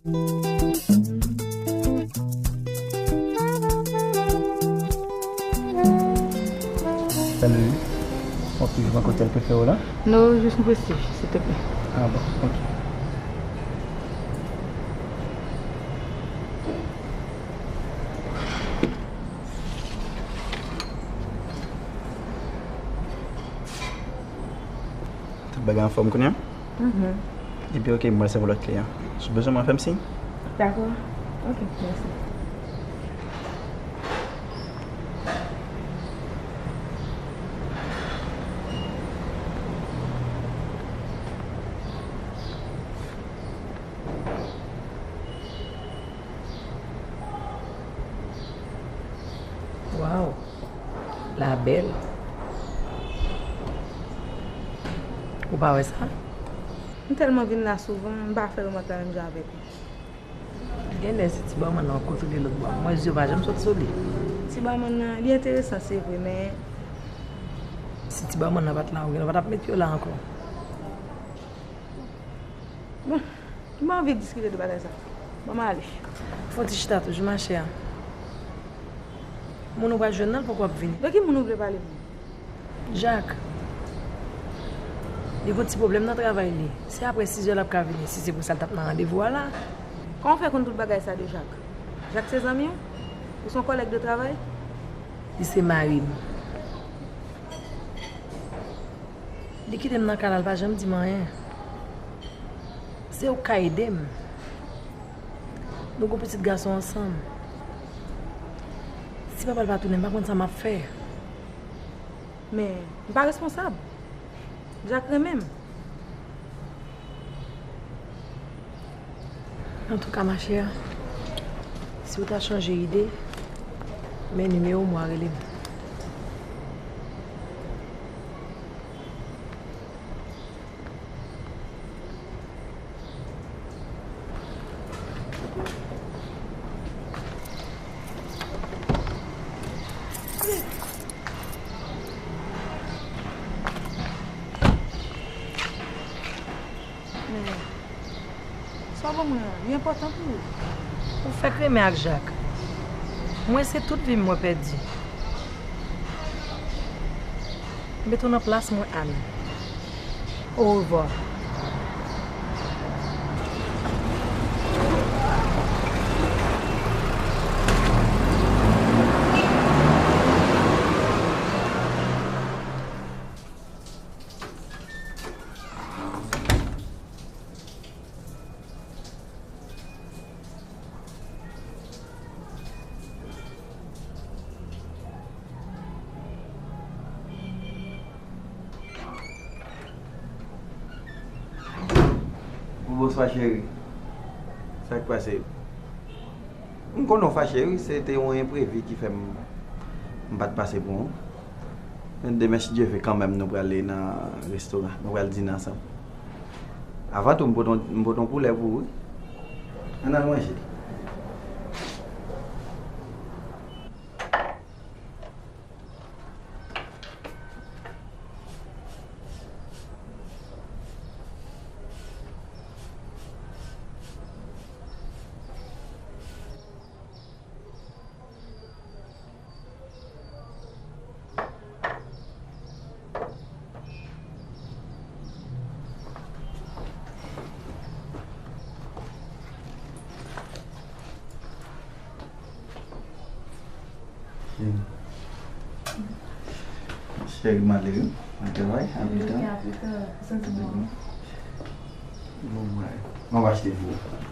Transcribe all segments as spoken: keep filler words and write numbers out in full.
Salut. Ok, ou pran kotel prefere w la? Non, jis yon prestige, silteplè. Ah bon, ok. Tout bagay anfòm kounye a? Mhm. Epi, ok, mwen se pou lòt kliyan. Si w bezwen mwen, fè m siy. Dakò. Ok, mèsi. Waw, la bèl. Ou pa wè sa? M tèlman vin la souvan, m pa fè remake la menm jan avèk ou. Genlè se ti bòmòn nan w ap kontwole lòt bò a. Mwen, zye yo pa janm sot sou li. Ti bòmòn nan, li enteresan, se vre, men. Si ti bòmòn nan pa t la, ou genlè pa t ap met yo la ankò. Bon, m pa anvi diskite de bagay sa. Ban m ale. Fè yon ti chita toujou, machè. Moun ou pral jwenn nan, l poko ap vini. De ki moun ou vle pale m? Jak. Li gon ti pwoblèm nan travay li. Se apre sizè l ap ka vini. Si se pou sa l t ap nan randevou a la. Kòman w fè konn tout bagay sa de Jak? Jak se zanmi w? Ou se yon kòlèg de travay? Li se mari m. Li kite m nan kay la, l pa janm di m anyen. Se ou k ka ede m. Nou gon pitit gason ansanm. Si papa l pa tounen, m pa konn sa m ap fè. Men, m pa responsab. Jak renmen m. Antouka, machè, si w ta chanje ide, men nimewo m, w a rele m. Men, sa w ban mwen an, li enpòtan pou ou? Ou fèk renmen ak Jak. Mwen, se tout vi m mwen pèdi. Mete w nan plas mwen, Ann. Orevwa. Bonswa, cheri. Sa k pase? M konnen w fache, wi. Se te yon enprevi ki fè m, m pa t pase pou ou. Men demen, si Dye vle, kanmenm, nou prale nan restoran. Nou pral dine ansanm. Avan tou, m pote yon, m pote yon koulè pou ou, wi. Ann al manje. Cheri, m ale wi. Mwen travay, a pita. Ok, a pita. Santi bon. Bon, mwen, mwen va achte pou ou.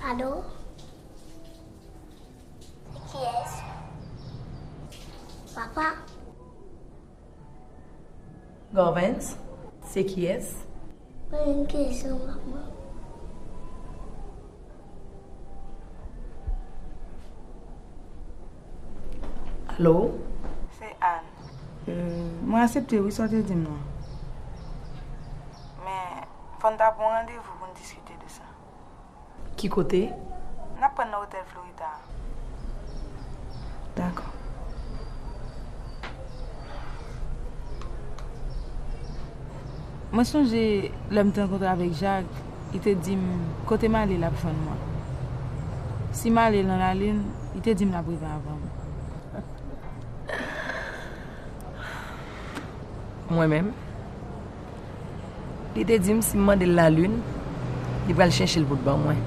Alo? Se kiyès? Papa? Govens, se kiyès? Yon kesyon, manman. Alo? Se Ann. Euh, mwen aksepte wi sa w te di m nan. Men, fò n ta pran yon randevou pou n diskite de sa. Ki kote? N ap pran nan otèl Florida a. Dakò. Mwen sonje lè m te rankontre avèk Jak, li te di m, kote m ale, l ap jwenn mwen. Si m ale nan lalin, li te di m l ap rive avan m. Mwen menm, li te di m si m mande l lalin, li pral chèche l pou l ban mwen.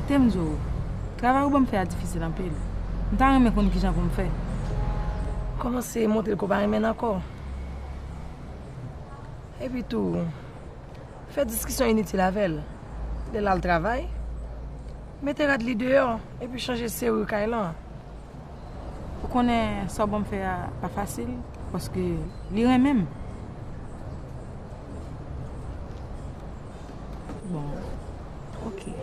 Te m di w, travay ou ban m fè a difisil anpil. M ta renmen konn kijan pou m fè. Kòmanse montre l ke w pa renmen l ankò. Epi tou, fè diskisyon initil avè l. Lè l al travay, mete rad li deyò, epi chanje seri kay lan. Ou konnen sa w ban m fè a pa fasil, paske li renmen m. Bon, oke.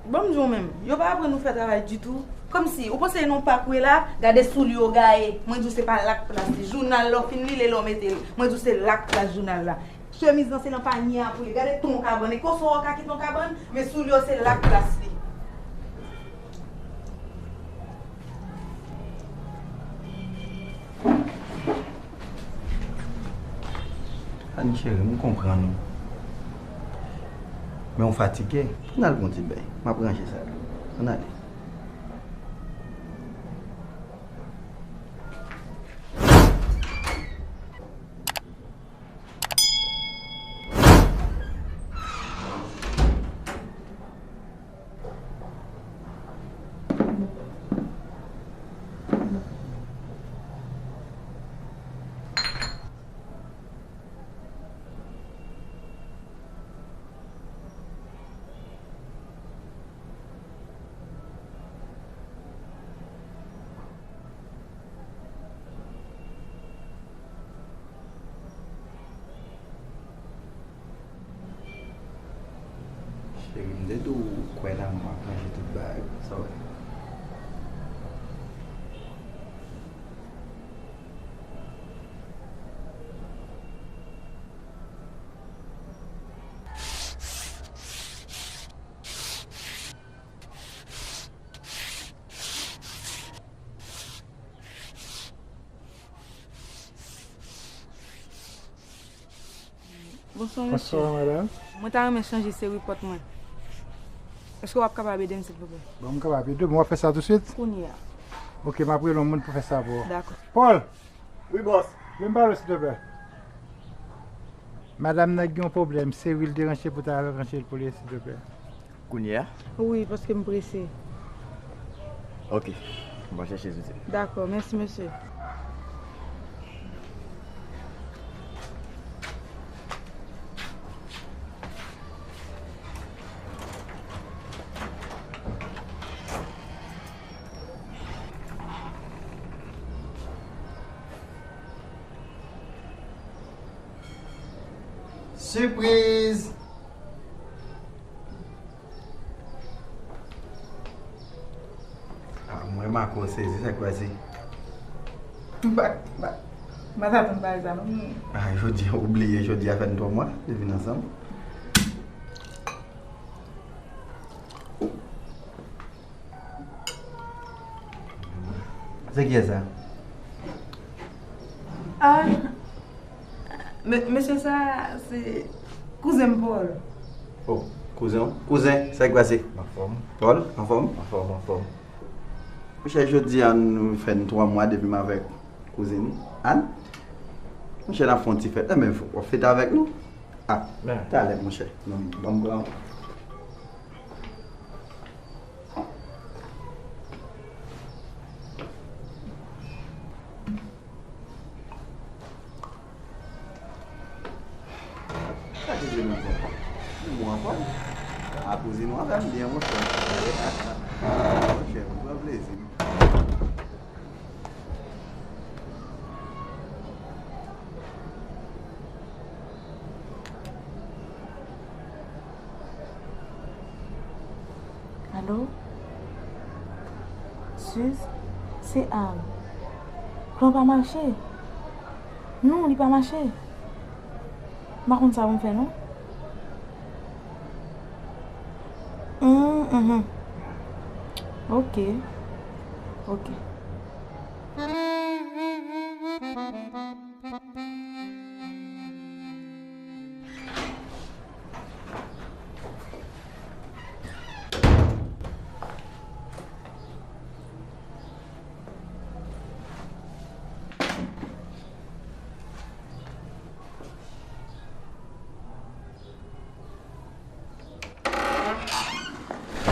Ban m di w menm, yo pa aprann nou fè travay ditou. Kòmsi, ou panse e nan pak ou ye la, gade soulye w gaye. Mwen di w se pa la k plas li. Jounal la w fin li, lè w mete l. Mwen di w se la k plas jounal la. Chemiz lan se nan panye a pou li. Gade ton kabann. E konsa w ka kite yon kabann, men soulye w se la k plas li. Ann cheri, m konprann ou. Men w fatige. Ann al pran yon ti beny. M ap ranje sa tou. Ann ale. Cheri, m te di w kwè nan mwen, ranje tout bagay. Sa w wè? Bonswa, mesye. Bonswa, madanm. Mwen ta renmen chanje seri pòt mwen. Èske w ap kapab ede m, silvouplè? Bon, m kapab ede w, men w ap fè sa tousuit? Kounye a. Oke, m ap rele yon moun pou fè sa pou ou. Dakò. Paul! Wi, bòs. Vin pale, silvouplè. Madanm nan gen yon pwoblèm, seri l te ranche pou ta al ranche l pou li, silvouplè. Kounye a? Wi, paske m prese. Oke. M va chèche zouti. Dakò, mèsi, mesye. Sipriz! Ah, mwen make w sezi, sa k pase? M pa, m pa, m pa t atann bagay sa non. Ah, jodi a, ou bliye, jodi a fè n twa mwa depi n ansanm. Se kiyès sa? Ah, me-, mesye sa, se kouzen m Paul. Oh, kouzen w? Kouzen, sa k pase? Anfòm. Paul, anfòm? Anfòm, anfòm. Monchè, jodi a nou fè n twa mwa depi m avèk kouzin Ann. Monchè, n ap fè yon ti fèt. Enben, w ap fete avèk nou? Ah, talè, monchè. Ban m, ban m pran. Sa ki vle nou fè? Nou bon ankò? A kouzin nou avè m byen, monchè. Monchè, m pran plezi m. Alo? Suze? Se Ann. Plan pa mache. Non, li pa mache. M pa konn sa pou m fè, non. Hum, mhm. Ok. Ok.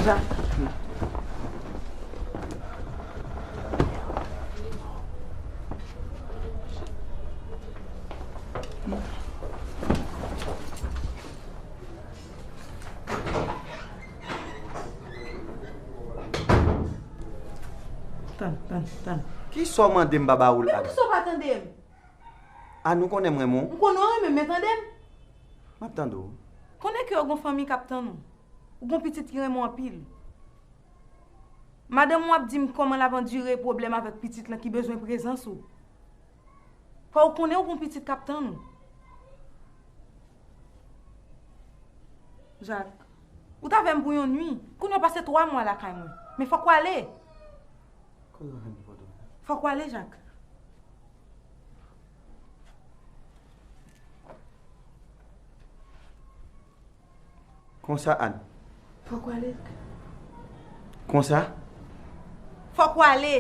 Jak. Tann, tann, tann. Kisa w mande m pa ba ou l, Ann? Poukisa w pa tande m? Ann, ou konnen m renmen w. M konnen w renmen m, men tande m. M ap tande w. Konnen ke w gon fanmi k ap tann ou. Ou gon pitit ki renmen w anpil. Madanm ou ap di m kòman l ap andire pwoblèm avèk pitit lan ki bezwen prezans ou. Fò w konnen w gon pitit k ap tann ou. Jak, ou t avè m pou yon nwi. Kounye a w pase twa mwa lakay mwen. Men fòk w ale. Kote w fè m pòt ou? Fòk w ale, Jak. Konsa, Ann. Fòk w ale. Konsa? Fòk w ale.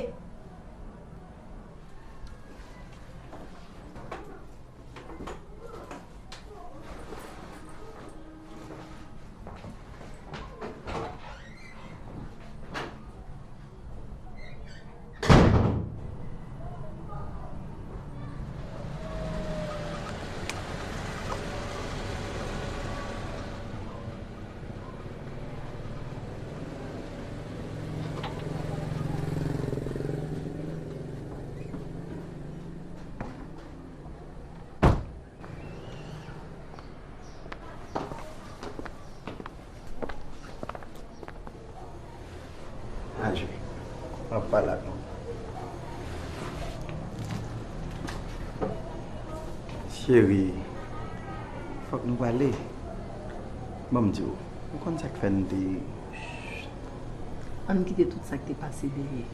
Adje, m ap pale ak nou. Cheri, fòk nou pale. Ban m di w, ou konn sa k fè n te... Ann kite tout sa k te pase dèyè.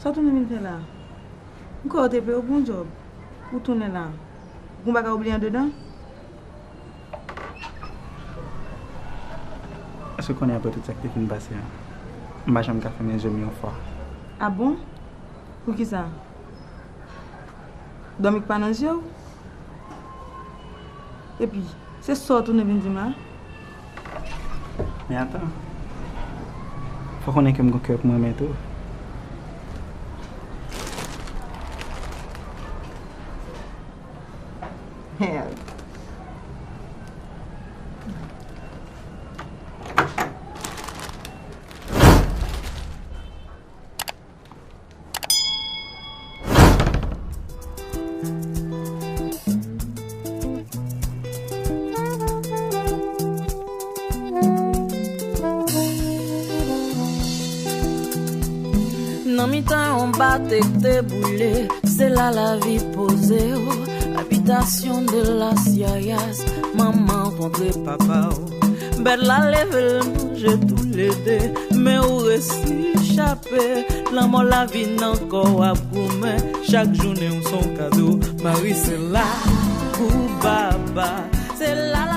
Sa w tounen vin fè la? M kwè w te peye w pou yon djòb. Ou tounen la. Ou gon bagay ou bliye andedan? Èske w konnen apre tout sa k te fin pase a, m pa janm ka fèmen je m yon fwa? A bon? Poukisa? Dòmi k pa nan je w? Epi, se sa w tounen vin di m la? Men atan, fò w konnen ke m gon kè pou mwen menm tou. Mèd. Nan mitan yon batèk te boule, se la lavi poze w. Habitation de las Yayas, manman kontre papa w. Bèt la leve l manje toulede, men ou resi chape. Lanmò lavi nan kò w ap goumen, chak jounen w s on kado. Mari se la pou baba, se la